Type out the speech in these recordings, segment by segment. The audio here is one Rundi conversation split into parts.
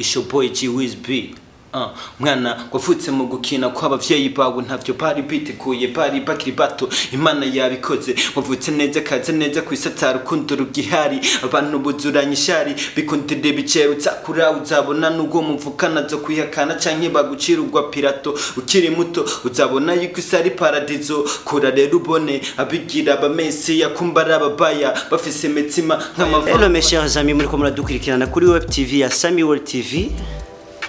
It's your boy G Wiz B. Mwana wavutse mu gukina kw'abavyeyi bawe, ntavyo bari biteguye, bari bakiri bato. Imana yabikoze, wavutse neza, kaze neza kw'isata, rukundo rugihari, abantu buzuranye ishari, bikundire bicero uzakura uzabona n'ubwo muvukana zo kwihakana canke bagucira urwa pirato ukiri muto, uzabona yuko isi ari paradizo. Kura rero ubone abigira abamesiya kumba ari ababaya bafise imitima nk'amava. Hello mes chers amis, muriko muradukurikirana kuri Web TV ya Sami World TV.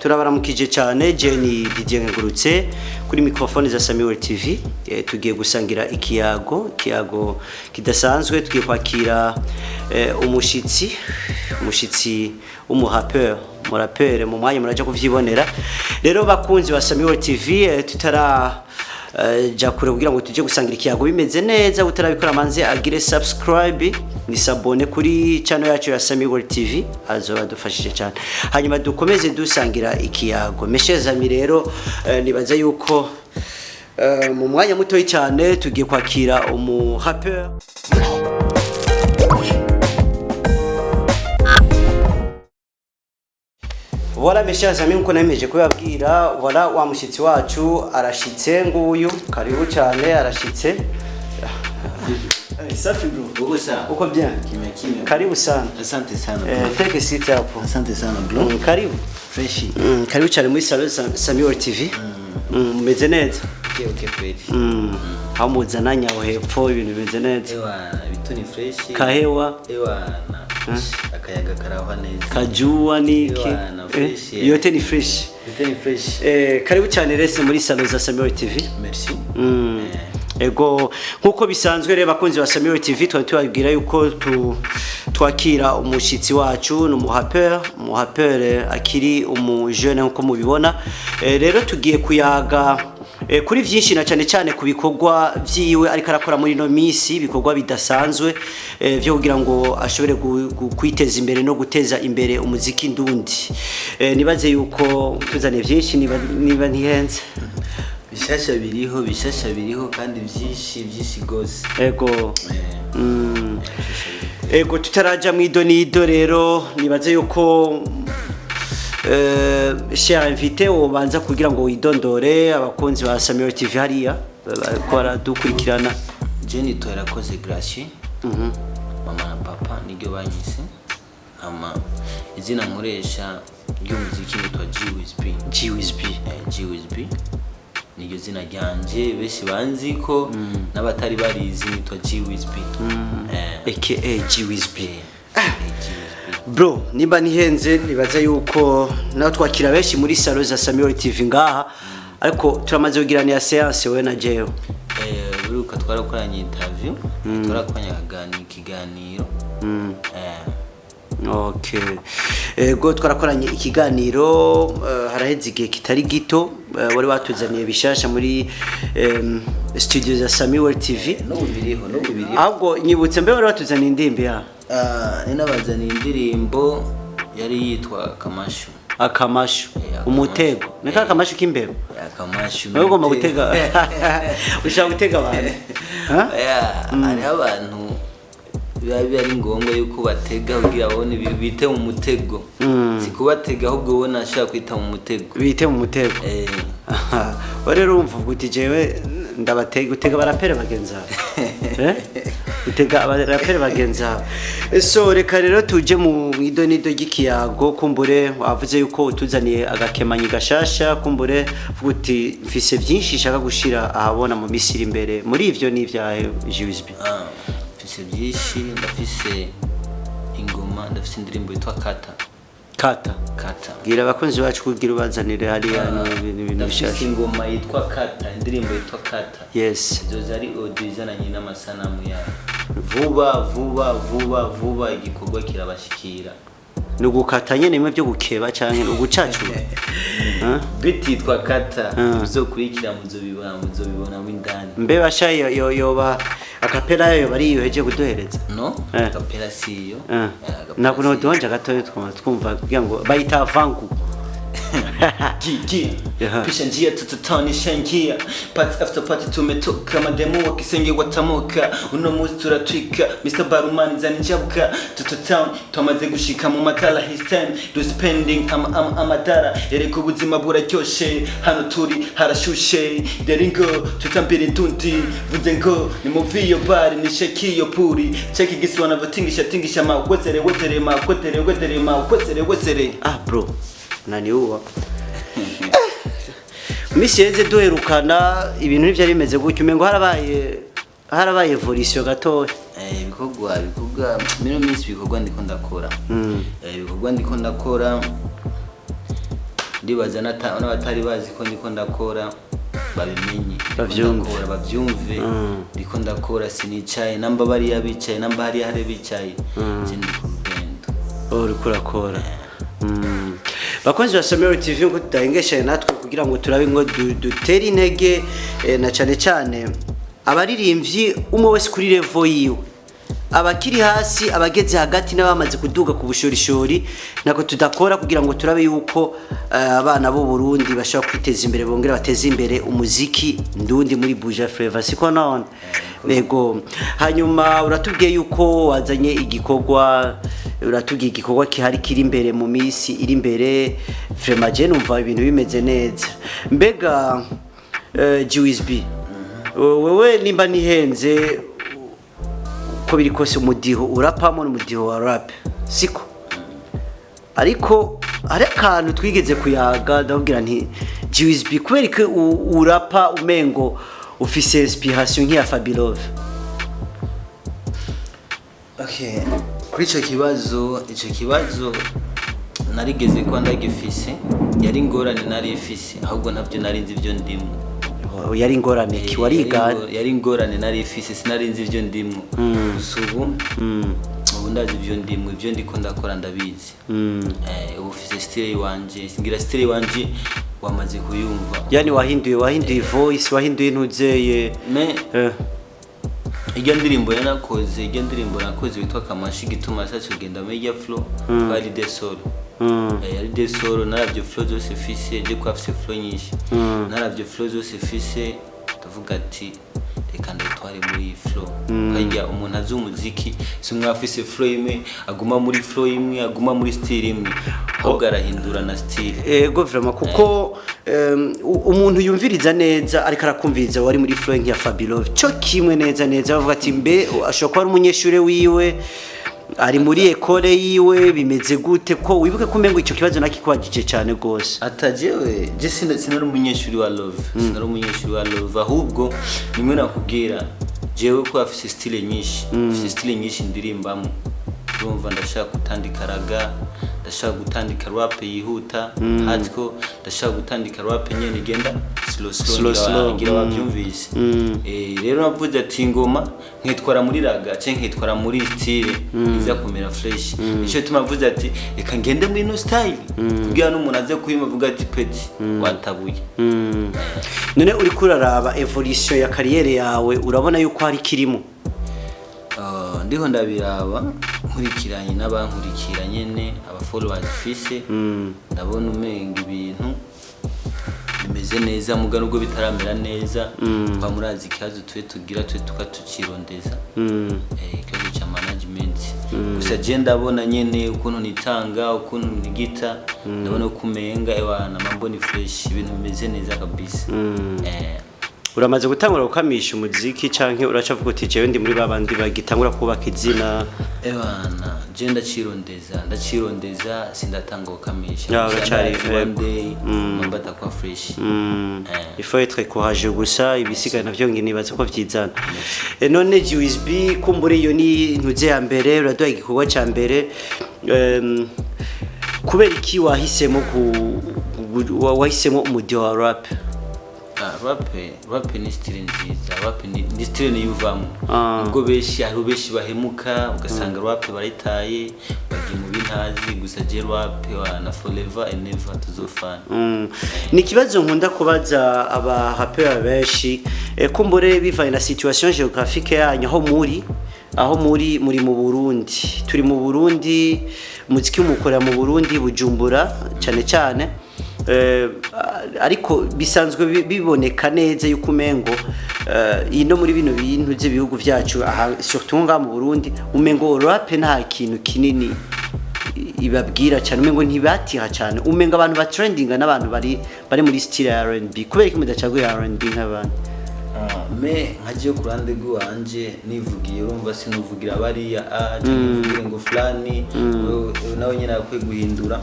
Turabaramukije cyane, je ni Didier Ngurutse kuri microphone za Sami World TV. Tugiye gusangira ikiyago kidasanzwe, tugiye kwakira umushitsi w'umurappeur, umurappeur mu mwanya muraja kuvyibonera. Rero bakunzi ba Sami World TV, tutara ja kure kugira ngo tuje gusangira ikiyago bimeze neza, utarabikora manze agire subscribe ni s'abonner kuri channel yacu ya Sami World TV, azoba dufashije cyane, hanyuma dukomeze dusangira ikiyago. Mes chers amis, rero nibaza yuko mu mwanya mutoyi cyane tugiye kwakira umu rappeur. Voilà mes chers amis, nkuko nameje kubabwira, voilà wa mushyitsi wacu arashitse nguyu, karibu cyane, arashitse. Safi bro. Uko sawa? Uko bien? Kimya kimya. Karibu sana. Asante sana bro. Take a seat hapo. Asante sana bro. Karibu. Fresh. Karibu cyane muri salon Sami World TV. Mumeze neza? Okay, kweli. Aho muzananye aho hepfo ibintu bimeze neza? Ewa, vitu ni fresh. Kahewa. Ewa, na akayaga karahwa neza. Kajua niki? Ewa, na fresh. Yote ni fresh. Vitu ni fresh. Karibu cyane rese muri salon za Sami World TV. Merci. Ego, nkuko bisanzwe rero bakunzi ba Sami World TV, twari tubabwira yuko twakira umushitsi wacu, ni umurappeur akiri umujene nkuko mubibona. Rero tugiye kuyaga kuri vyinshi na cyane cyane ku bikorwa vyiwe ariko arakora muri ino misi, ibikorwa bidasanzwe vyo kugira ngo ashobore kwiteza imbere no guteza imbere umuziki ndundi. Nibaze yuko tuzaniye vyinshi, niba ntihenze. Bishasha biriho, bishasha biriho kandi byinshi byinshi gose. Ego. Bishasha biriho. Ego, tutaraja mu idonido rero, nibaze yuko cher invité ubanza kugira ngo widondore abakunzi ba Samuel TV hariya bariko baradukurikirana. Je nitwa Irakoze Gracie. Mama na papa niryo banyise. Hama izina nkoresha ry'umuziki nitwa G Wiz B. G Wiz B. G Wiz B niryo zina ryanje benshi banzi ko n'abatari barizi, nitwa G Wiz B. Aka G Wiz B. G Wiz B. Bro, nimba nihenze, nibaza yuko nawe twakira benshi muri salon za Samuel TV ngaha, ariko turamaze kugiranira séance we na jewe. Buruka twarakoranye interview, twarakoranye ikiganiro. Okay. Ego, twarakoranye ikiganiro, haraheze igihe kitari gito, wari watuzaniye bishasha muri studio za Samuel TV. N'ubu biriho, n'ubu biriho. Ahubwo nyibutse, mbe wari watuzaniye indirimbo ya Ninabazaniye indirimbo yari yitwa Kamashu. Akamashu. Akamashu. Umutego ni ka kamashu k'imbeba. Akamashu. Nawe ugomba gutega, ushaka gutega abantu. Ha? Oya, hariho abantu biba ari ngombwa yuko batega kugira babone bite mu mutego. Si kubatega, ahubwo ubona ashaka kwita mu mutego. Bite mu mutego. Eh. Wa rero urumva uvuga uti jewe ndabatega, gutega abarapere bagenzi bawe. Gutega abarapere bagenzi bawe. So reka rero tuje mu idonido ry'ikiyago. Kumbure wavuze yuko utuzaniye agakemanyi gashasha, kumbure uvuga uti mfise byinshi nshaka gushira ahabona mu minsi iri imbere, muri ivyo ni ibyahe, G-Wiz B? Mfise byinshi, ndafise ingoma, ndafise indirimbo yitwa Kata. Kata. Kata. Bwira abakunzi bacu kugira ubazanire hariya ibintu Ndafise bishasha. ingoma yitwa Kata, indirimbo yitwa Kata. Yes. Izo zari audio izananye n'amasanamu yayo. Vuba vuba vuba vuba igikorwa kirabashikira. Ni ugukata nyene bimwe byo gukeba canke ni ugucacura? Ha? Beat yitwa Kata, uzokurikira muzobibona indani. Mbe basha yoba a cappella yayo bari yoheje kuduhereza? No. Eh. A cappella siyo. Eh. A cappella Ntabwo siyo. nodonja gatoya twumva kugira ngo bayita vangu. Gigi. Yeah. Pisha njia tututani shangia. Party after party tumetoka, mademu wa kisenge watamoka. Uno munsi turatwika, Mr. Barumani zani njabuka. Toto Town twamaze gushika mu matara, his time do spending ama ama amadara. Ereka ubuzima buraryoshe, hano turi harashushe. Dore ngo tutambira indundi, vuze ngo ni muvi iyo bari ni sheki iyo puri. Cheki gisi wanavyotingisha tingisha ma wezere wezere ma wezere wezere ma wezere wezere. Ah bro, naniuwa. Misi yeze duherukana ibintu ntivyari bimeze gutyo, umengo harabaye evolution gatoya. Ibikorwa mino minsi, ibikorwa ndiko ndakora, ibikorwa ndiko ndakora, ndibaza n'abatari bazi ko ndiko ndakora babimenye. Ndiko Bavyumve. ndakora, bavyumve. Ndiko ndakora, sinicaye. Namba bariya bicaye, namba hariya hari bicaye, je ndi ku rugendo. Oh, uriko urakora. Bakunzi ba Samiro TV, nkuko tudahengeshanye natwe kugira ngo turabe ngo dutere intege, na cane cane abaririmbyi, umwe wese kuri level yiwe, abakiri hasi, abageze hagati n'abamaze kuduga ku bushorishori, nako tudakora kugira ngo turabe yuko abana b'u Burundi bashobora kwiteza imbere, bongera bateze imbere umuziki ndundi muri Buja Flavor, siko none? Yego. Hanyuma uratubwiye yuko wazanye igikorwa, uratubwiye igikorwa kihari kiri imbere mu minsi iri imbere. Vraiment je numva ibintu bimeze neza. Mbega Juice B, wewe nimba nihenze, uko biri kose umudiho urapamo n'umudiho wa rap, siko? Ariko hari akantu twigeze kuyaga, ndababwira nti Juice B, kubera ko urapa umengo ufise inspiration nk'iya Fabilove. Okay, kuri ico kibazo narigeze kuba ndagifise, yari ingorane nari ifise, ahubwo ntabyo nari nzi ibyo ndimo. Oh, yari ingorane ki warigana? Yari ingorane nari ifise, sinari nzi ibyo ndimo. Gusa ubu ndazi ibyo ndimo, ibyo ndiko ndakora ndabizi. Ubu ufise style iwanje, ngira style iwanje wamaze kuyumva. Yani wahinduye voice, wahinduye intuzeye. Me iryo ndirimbo yarakoze, iryo ndirimbo nakoze witwa Kamashi, gituma ashatse kugenda muri irya flow twari de solo. Yari de solo. Naravye flow zose fise, je ko afise flow nyinshi, naravye flow zose fise, ndavuga ati reka ndayitware muri iyi flow. Harya umuntu azi umuziki si umwe afise flow imwe aguma muri flow imwe, aguma muri style imwe, ahubwo arahindura na style. Ego vraiment, kuko umuntu yumviriza neza ariko arakumviriza wari muri flow nk'iya Fabilove cyo kimwe neza neza, bavuga ati mbe ashobora kuba ari umunyeshure wiwe, ari muri école yiwe, bimeze gute? Ko wibuke ko umengo ico kibazo nakikubajije cyane gose. Atajewe je sinari umunyeshuri wa Love, sinari umunyeshuri wa Love, ahubwo nimwe nakubwira jewe ko afise style nyinshi, afise style nyinshi ndirimbamo. Urumva, ndashaka gutandika ragga, ndashaka gutandika rap yihuta hardcore, ndashaka gutandika rap nyene igenda slow slow. Slow, slow. Ngira wabyumvise. Rero navuze ati ingoma nkitwara muri ragga canke nkitwara muri style iza kumera fresh. Nico gituma navuze ati reka ngende muri ino style kugira n'umuntu aze kuyima avuga ati petit watabuye. None uriko uraraba evolution ya carrière yawe, urabona yuko hari kirimo? Ndiho ndabiraba nkurikiranye n'abankurikira nyene, aba followers fise, ndabona umenga ibintu bimeze neza, muga nubwo bitaramera neza kwa murazi ikibazo twe tugira, twe tukatucirondeza, ikibazo ca management. Gusa je ndabona nyene ukuntu nitanga, ukuntu nigita, ndabona ko umenga ewana mambo ni fresh, ibintu bimeze neza kabisa. Uramaze gutangura gukamisha umuziki canke uracavuga uti jewe ndi muri babandi bagitangura kubaka izina? Ewana, je ndacirondeza, ndacirondeza, sindatanga gukamisha. Ya, uracari, Gusa ndazi one yego. day mambo atakuwa fresh. Il faut être courageux gusa, ibisigaye navyo ngi nibaza ko vyizana. None Juice B, kumbure iyo ni ntuze ya mbere uraduha igikorwa ca mbere, kubera iki wahisemo wahisemo umudiho wa rap? Ah, rap ni style nziza, rap ni style niyuvamo. Ubwo benshi, hari benshi bahemuka ugasanga rap barayitaye, bagiye mu bintazi. Gusa je rap wa na forever and never tuzofana. Ni ikibazo nkunda kubaza aba rappeur benshi, kumbure bivanye na situation géographique yanyu, aho muri mu Burundi, turi mu Burundi, umuziki umukorera mu Burundi, Bujumbura cyane cyane. Ariko bisanzwe biboneka neza yuko umengo ino muri bino bintu by'ibihugu byacu, aha surtout ngaha mu Burundi, umengo rap nta kintu kinini ibabwira cyane, umengo ntibatiha cyane, umengo abantu ba trendinga n'abantu bari muri style ya R&B. Kubera ko mudacaguye R&B nk'abandi? Mais nkagiye ku ruhande rw'iwanje nivugiye, urumva sinuvugira bariya a cyangwa mvugire ngo fulani wewe nawe nyine akwiye guhindura.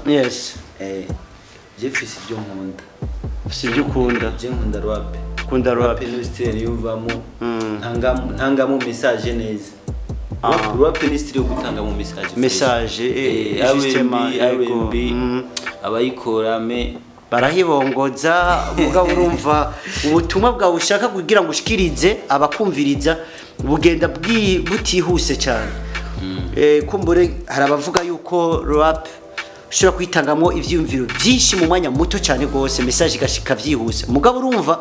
Je mfise ibyo nkunda. Si ibyo ukunda. Je nkunda rap. Ukunda rap. Rap ni style niyumvamo, ntangamo message neza. Rap ni style yo gutangamo message fresh. Message, justement, R&B, yego. R&B abayikora mais Barahibongoza, mugabo urumva ubutumwa bwawe ushaka kugira ngo ushikirize abakumviriza bugenda butihuse cyane. Kumbure hari abavuga yuko rap ushobora kuyitangamo ivyiyumviro byinshi mu mwanya muto cyane rwose, message igashika vyihuse, mugabo urumva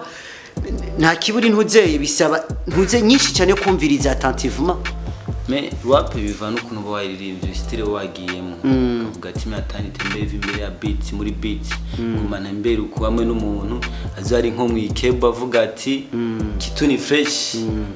nta kiburi ntuzeye, bisaba ntuze nyinshi cyane yo kumviriza attentivement. Mais rap biva n'ukuntu uba waririmbye, style wagiyemo, ukavuga ati matani tembere iva imbere ya beat, muri beat gumana mbere uko hamwe n'umuntu aza ari nko mu ikebo avuga ati kitu ni fresh,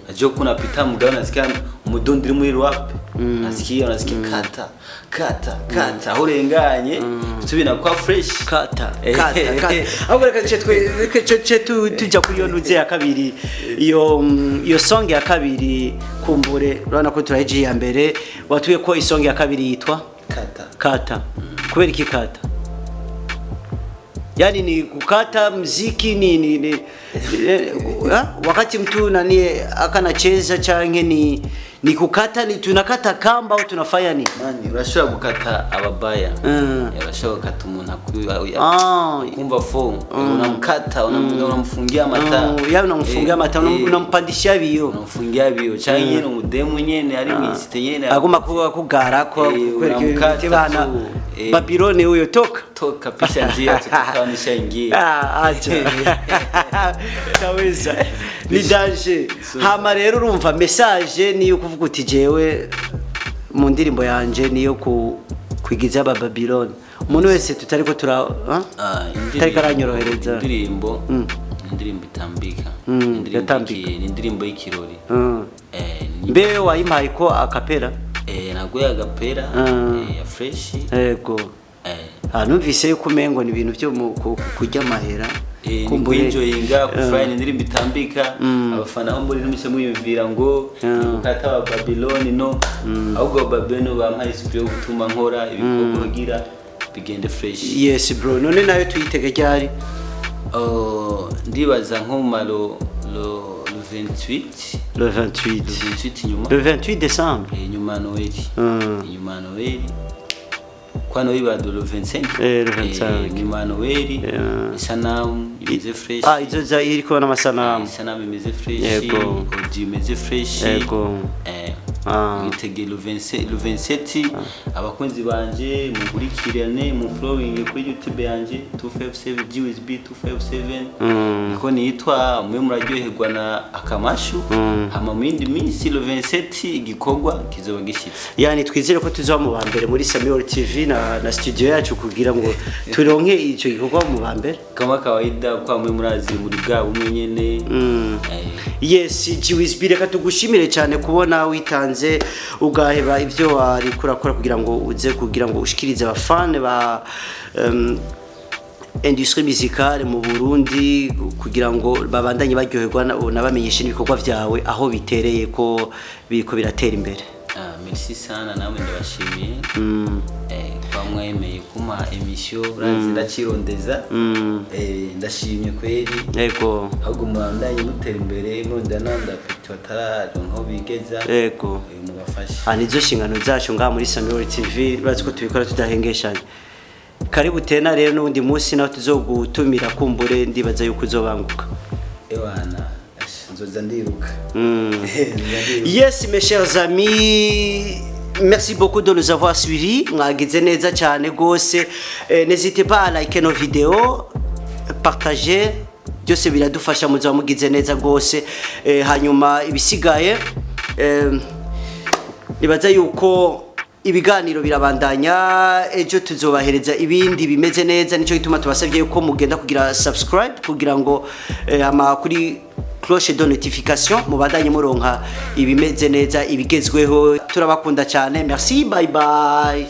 aje kuna pita mugabo nasikia umudundi uri muri rap, nasikia kata kata kata aho urenganye tubina kwa fresh. Kata kata kata. Ahubwo reka duce reka duce tujya kuri iyo ntuze ya kabiri, iyo song ya kabiri. Kumbure urabona ko turahejeje iya mbere, watuye ko isong ya kabiri yitwa Kata. Kata. Kubera iki kata? Yani ni kukata mziki ni wakati mtu nani akanacheza change ni kukata, ni tunakata kamba au tunafanya nini? Mani, urashobora gukata ababaya. Urashobora gukata umuntu kumva fo unamkata, unamfungia amata. Ya, unamfungia amata, unampandishia biyo. Unamfungia biyo canke nyene umudemu nyene ari mw'isite nyene agomba kuba kugara ko kwereka unamkata bana tu. Babiloni huyo toka. Toka, pisha njia, tutoka nishaingia. Ah, acha taweza ni danger. Hama rero urumva message niyo kuvuga uti jewe mu ndirimbo yanje niyo ku kwigiza aba Babylon, umuntu wese tutariko tura ha? Ah, Tariko aranyorohereza. Indirimbo ni indirimbo itambika. Indirimbo Yatambika. Ni indirimbo y'ikirori. Mbe wayimpaye ko a cappella? Naguye a cappella ya fresh. Ah, numvise yuko umengo ni ibintu byo kurya amahera. Ni Kumbure- kwinjoyinga kufurahia, ni indirimbo itambika abafana aho muri ntimuce mwiyumvira ngo gukata aba Babylon, no, ahubwo aba Babylon bampaye esprit yo gutuma nkora ibikorwa kugira bigende fresh. Yes bro, none nayo tuyitege ryari? Oh, ndibaza nko mu malo le 28. Le 28. Le 28 inyuma. Le 28 décembre. Inyuma ya Noël. Inyuma ya Noël, kwa Noël bado le 25. Le 25. Inyuma ya Noël isanamu imeze fresh. Ah, izo za iriko n'amasanamu. Isanamu imeze fresh. Audio imeze fresh. Mwitege le 27, le 27, abakunzi banje mukurikirane, mu following kuri YouTube yanje 257 GSB 257, niko nitwa. Mwe muraryoherwa na akamashu. Hama mu yindi minsi le 27 igikorwa kizoba gishitse. Yani twizere ko tuzoba mu ba mbere muri Samuel TV na studio yacu kugira ngo turonke ico gikorwa mu ba mbere. Kama kawaida, kwa mwe murazi muri bwa bumwe nyene. Yes, GWSB, reka tugushimire cyane kubona witanze ugaheba ibyo wari kurakora kugira ngo uze kugira ngo ushikirize abafane ba industrie musicale mu Burundi, kugira ngo babandanye baryoherwa nabamenyeshe n'ibikorwa byawe aho bitereye ko biriko biratera imbere. Ah, merci sana, namwe ndabashimiye kwa mwemeye kumpa émission, urazi ndacirondeza. Ndashimye kweri. Ahubwo mubandanye mutera imbere, murondera n'abandi bapeti batararonka aho bigeza. Mubafashe. Ah, nizo nshingano zacu ngaha muri Samuel TV, urazi ko tubikora tudahengeshanya. Karibu tena rero n'undi munsi nawe tuzogutumira, kumbure ndibaza yuko uzobanguka. Ewana ash, nzoza ndiruka. Nzoza ndiruka. Yes, mes chers amis, merci beaucoup de nous avoir suivis. Mwagize neza cyane gose. N'hésitez pas à liker nos vidéos, partager, byose biradufasha, muzaba mugize neza gose. Hanyuma ibisigaye nibaza yuko Ibiganiro birabandanya, ejo tuzobahereza ibindi bimeze neza. Nico gituma tubasabye yuko mugenda kugira subscribe kugira ngo ama kuri cloche de notification mubandanye muronka ibimeze neza, ibigezweho. Turabakunda cyane. Merci, bye bye.